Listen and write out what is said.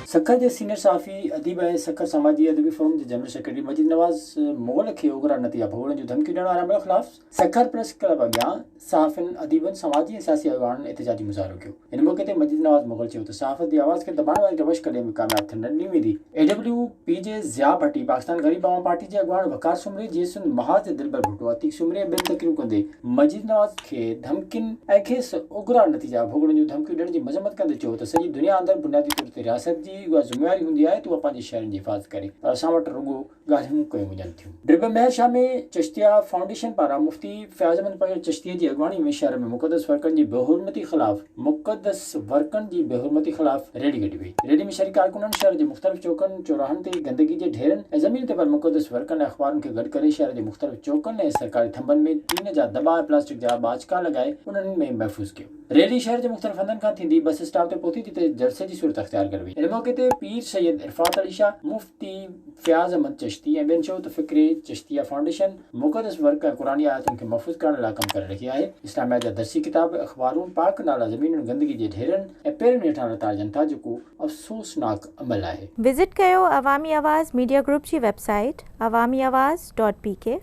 سکر جي سينيئر صحافي، اديب ۽ سکر سماجي ادبي فورم جي جنرل سيڪريٽري مجيد نواز مغل کي اوگرا نتيجا ڀوڳڻ جون ڌمڪيون ڏيڻ واري عمل خلاف سکر پريس ڪلب اڳيان صحافين، اديبن، سماجي ۽ سياسي اڳواڻن احتجاجي مظاهرو ڪيو. ان موقعي تي مجيد نواز مغل چيو ته صحافت جي آواز کي دٻائڻ واري روش ڪڏهن به ڪامياب ٿيڻ نه ڏني ويندي. اي ڊبليو پي جي ضياء ڀٽي، پاڪستان غريب عوام پارٽي جي اڳواڻ وقار سومري، جيئي سنڌ محاذ جي دلبر ڀٽو، عتيق سومري ۽ ٻين تقريرون ڪندي مجيد نواز کي ڌمڪين ۽ کيس اگرا نتيجا ڀوڳڻ جون ڌمڪيون ڏيڻ جي مذمت ڪندي چيو ته سڄي دنيا اندر بنيادي طور تي رياست جي اها ذميواري هوندي آهي ته اها پنهنجي شهرين جي حفاظت ڪري پر اسان وٽ رڳو ڳالهيون ڪيون وڃن ٿيون. ڊرٻ مهر شاهه ۾ چشتيه فائونڊيشن پاران مفتي فياض احمد پنهور چشتيء جي اڳواڻي ۾ شهر ۾ مقدس ورقن جي بيحرمتي خلاف مقدس ورقن جي بيحرمتي خلاف ريلي ڪڍي وئي. ريلي ۾ شريڪ ڪارڪنن شهر جي مختلف چوڪن، چوراهن تي گندگي جي ڍيرن ۽ زمين تي پيل مقدس ورقن ۽ اخبارن کي گڏ ڪري شهر جي مختلف چوڪن ۽ سرڪاري ٿنڀن ۾ ٽين جا دٻا ۽ پلاسٽڪ جا ٻاچڪا لڳائي انهن ۾ محفوظ ڪيو. ريلي شهر جي مختلف هنڌن کان ٿيندي بس اسٽاپ تي پهتي جتي جلسي جي صورت اختيار ڪري وئي. ان موقعي تي پير سيد عرفات علي شاهه، مفتي فياض احمد چشتي ۽ ٻين چيو ته فڪري چشتيه فائونڊيشن مقدس ورق ۽ قرآني آيتن کي محفوظ ڪرڻ لاء ڪم ڪري رهي آهي. اسلاميات جا درسي ڪتاب، اخبارون، پاڪ نالا زمينن گندگي جي ڍيرن ۽ پيرن هيٺان لتاڙجن ٿا جيڪو افسوسناڪ عمل آهي. وزٽ ڪيو عوامي آواز ميڊيا گروپ جي website Awami Awaz dot P K.